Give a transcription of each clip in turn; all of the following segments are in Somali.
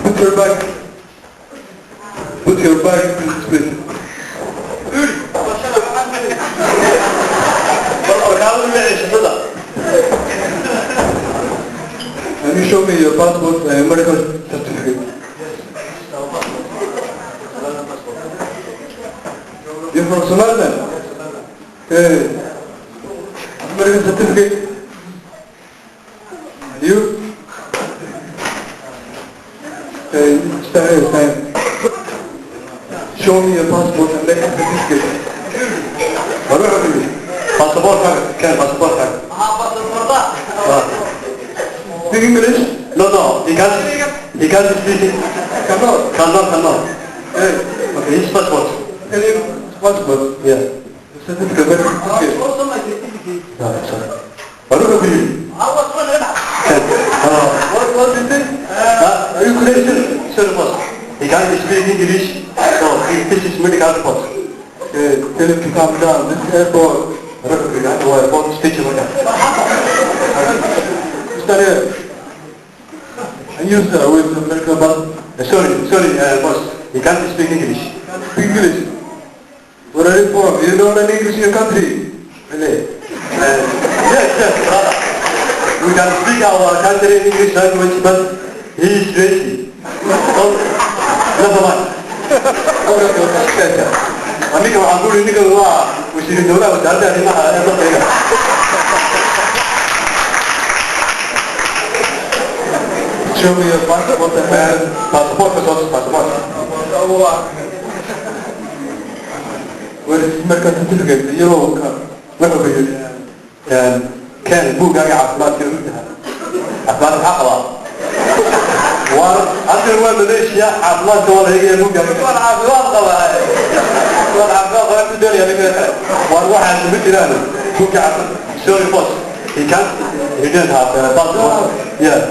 Put your bag. Put your bag in this place. Can you show me your passport and your medical certificate? You're from Somaliland? Okay. Medical certificate? And you? Okay, stand here, stand. Show me your passport and medical certificate. What are you? Passport keen passport. Speak English? No, he can't speak it. Cannot. Cannot. Hey, Okay, his passport. Tell him passport. Yeah. Certificate, medical certificate. No, sorry. What are you? What is it? Are you Christian? Sir, boss. He can't speak English, so this is medical report. Okay, tell him to calm down. This is airport. Airport speech. Stand here. And you, sir, with the medical bus? Sorry, boss. He can't speak English. Speak English. Where are you from? You don't learn English in your country. Really? Yes, brother. We can speak our country English language, but he is crazy. So, never mind. Okay. Aniga waxaan ku uri ninkan waa wasiiru dowlaha wasaaradda arrimaha ee dalkayga. Show me your passport and Passport soo tus, passport. Where is medical certificate? The yellow card. Wuxuu ku yidhi, keen buuggaaga caafimaadka u tahay. Caafimaad maxaa qabaa? Waar halkan waa Malaysia, caafimaadka waa la eegaya buuggaaga. Waan caafimaad qabaa. Waan caafimaad qabaa ku doonaya ninka kale. Waar waxaan ugu jiraan buugga caafimaad. Sorry, boss, he can't, he didn't have a passport, yeah.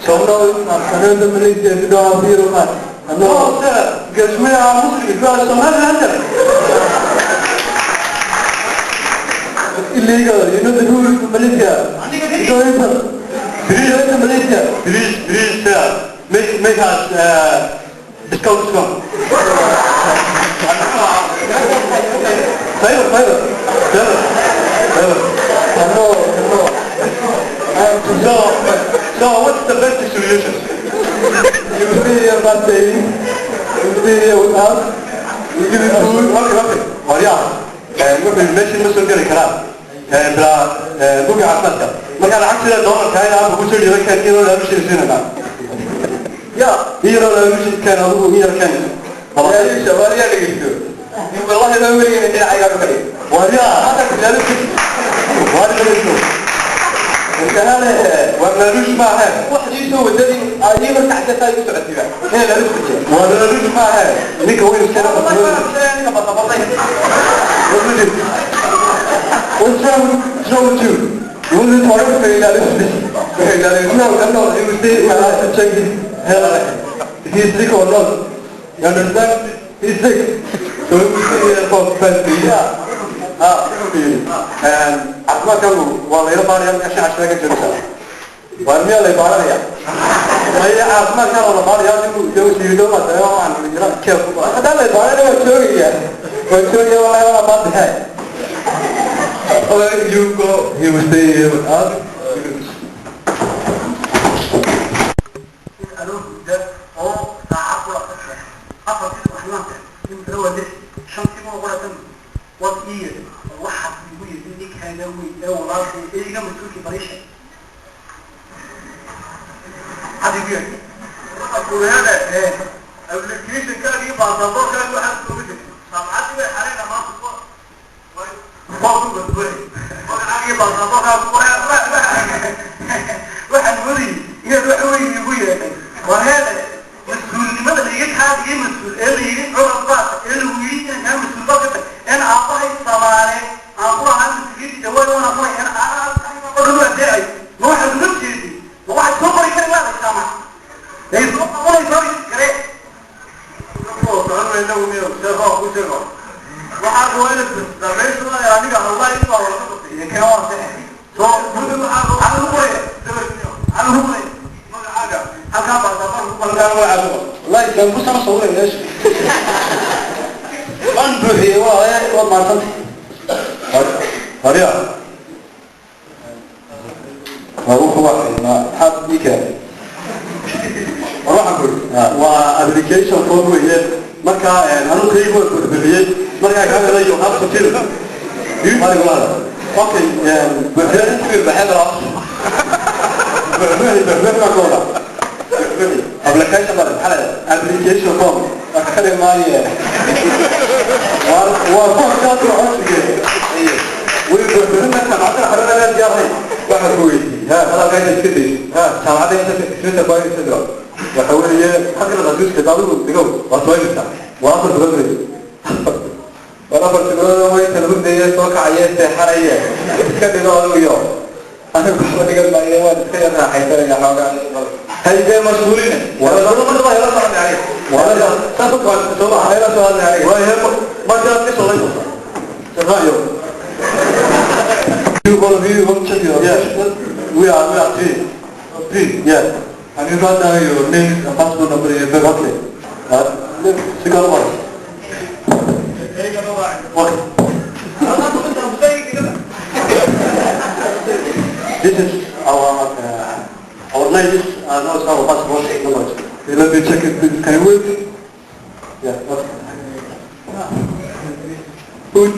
So no, I'm not Malaysia. You don't have yellow card. I'm No, not. sir, because we are Muslims, we are Somalilander. It's illegal. You know the rules of Malaysia. You don't enter. You don't enter Malaysia. Please, please, sir, make us discount, discount. Favor, favor, favor, favor. No, no. I am too So what's the best solution? You stay here one day. You stay here with us. We give you food. Okay. Waryaa, wuxuu meesha ma soo geli karaa bilaa buugga caafimaadka. Marka lacag sida doolarka in aan kugu soo dhiiban keen, iyadoo laalushin siinayna. Ya. Iyadoo laalushin keen, adigu iyar keen. Laalusha, waaryaa dhegeysto. Wallahi ma weligeen dhinacayga ka dhig. Waryaa. Hadda laalusha. Waar dhegeysto. Intaale. War laalush maahe. Wax ii soo wadadii adii marka xataa igu socotay. Ee laalush ku jira. War laalush maahe. Ninka weyn iskana. Wallahi ma ninka basabortay. What's wrong? What's wrong with you? You want to talk to me? No, no, you stay with us to check his health. If he's sick or not. You understand? He's sick. So we stay here for 20 years. Yeah. Ah, caafimaadkaagu waa layla baaraya marka 15 ka jirta. Waar miyaa lay baaranaya? Maya, caafimaadkaa la baaraya. Adigu dee wasiiru dowla tahay, waxaan jira keel ku baara. Haddaan la baarana waa joogaya. Waa joogaya, wallahi waa baan bixay. Okay, you go, he will stay here with us. Adoo hurda oo saacad kula qashay 4-tii subaxnimaanka, imikana waa 6, 5-tii buu qoratan waad ii yeedhay. Waxaad igu yidhi ninkaaga weyn ee walaalkay ee iga mas-uulkii bariisha had igu yeedhay. Kureede, application-kaaga iyo baasaboorkaaga waxaad soo jirtay. Saamcaddii bay xareyna maanta. Waa ku badbaaday. Baasaboorkaa ku qoray, waxaan moodayay inaad wax weyn iigu yeedhay. War heede, mas-uulnimada laiga kaadiyay, mas-uul ee la yidhi curad baata ee lagu yidhi inaan kaa mas-uul baa ka tag een aabbahay samaale aan ku lahaa mas-uuliyadii dhawaad waan aqbalay een oo dhan u adeecay. Ma waxaad uga jeeday? Ma waxaad soo qori kari lahaday jaamac ee soo qabanaysaa garee? Waxaa waa inaad meesha aniga wallahi inuu wala ka qabtay. Idinkana waa sax. Soo maxaa lagu qoraya? Maxaa lagu qoraya magacaaga halkaa? Baasaboorka ku Halkaa magacaaga ku qor. Wallahi baan ku sama sawiray meesha. Waan buuxiyey, waa waad mahadsantay. Hariya. Waa wuxuu waxay maxaad ii keenay? War waxaan ku yidhi waa application form weeye. Marka anigu kaygu waan buuxbuuxiyey. Markaa kaa helay you have to fill. Okay, buuxbuuxi maxay balaa? Buuxbuuxi, buuxbuuxi baan ka wadaa. Buuxbuuxi. Application baa maxaa leedahay? Application form. Waa ka kali maaye. Waa formkaas waa codsigee. Way buuxbuuxin marka jaamacadda xarunada diyaarhay. Waxaan ku weydiiyey. Ha. Hadalka inta iska dayso. Ha. Jaamacadda inta ismita ku haysa diro. Waxa weeye halka la qasuuska adigu digow waa soo imisa? Waa 4 bilood wey. War 4 bilood way kala hurdaya, soo kacaye, seexanaye, iska dhigo adigu iyo anigu waxba dhigan maayo, waan iska yar raaxaysanaya xoogaa. Haydee mashguuline saas u soo ma hayla soo hadlay aniga. Waa heer markaad ka shaqaynaysaa. Shaqaayo. You all of you want to check your Yes. We are three. Three. Yes. Can you write down your name and passport number in your bag? Okay. Si kala qor. Okay. This is our names and also our passport numbers. Okay, let me check it, please. Can you wait? Yeah. Okay. Food.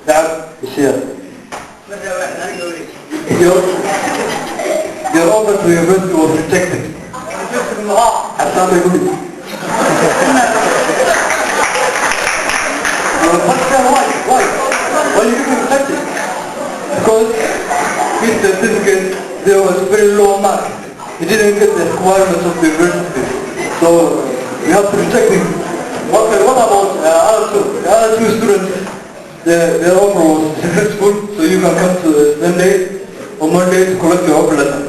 Dab Is here. Your offer to university was rejected. Hassan bay ku dhigi. Why? Why you getting rejected? Because his certificate, there was very low mark. He didn't get the requirements of the university. So we have to reject him. Okay, what about other two? The other two students, their offer was successful, so you can come to the Sunday or Monday to collect your offer letter.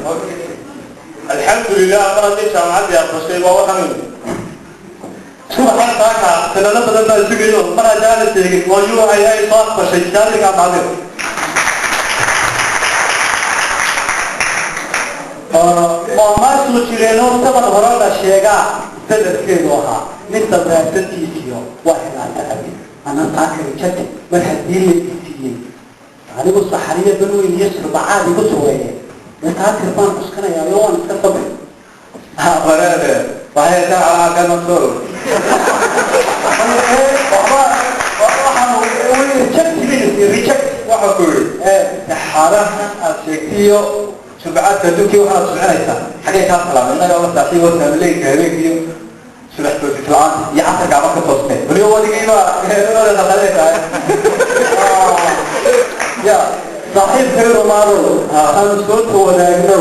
Alxamdulilah, mar haddii jaamacaddii aqbashay waa waxaan subaxan saaka sanado badan baa sugayo mar haddaan la sheegin waa UIA soo aqbashay jaaliga macallin. Maamaasuu jireenoo saban hore la sheegaa sanadkeedu ahaa nin sabraarsantiisiyo waa helaa saxabi ana saaka rejected mar haddii la isiiyey anigu saxariyo banweyn iyo surbacaad igu suweeye mesaatir baan cuskanayaa iyo waan iska sabri. Wareere, waxay taa calaa kana soo. Waxaan reject reject. Waxa ku yidhi xaarahan aad sheegtiyo subcaadka adduunkii waxaad subcinaysaa xagee kaa salaamay? Innaga la saaxiib oo saamileynka habeenkiiyo subax toosis la-aanta iyo casarka ama ka toosnay weliba wadigiiba heerada Ya saaxiibkay Romaado, aanu soo wadaagno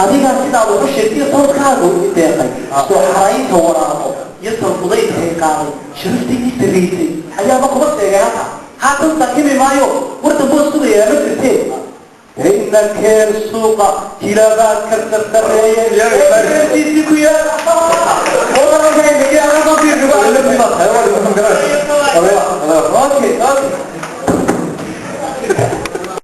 adigaa sidaad ugu sheegtay sawdkaagu i deeqay soo xaraynta waraaqo iyo salfudaydkay qaaday sharaftii ii sarreysay ayaaba kuma sheegay halka haatan saaxiibi maayo war damboo sugayaa ma jirtee ina keen suuqa hilabaadka sarsareeye ku yaala.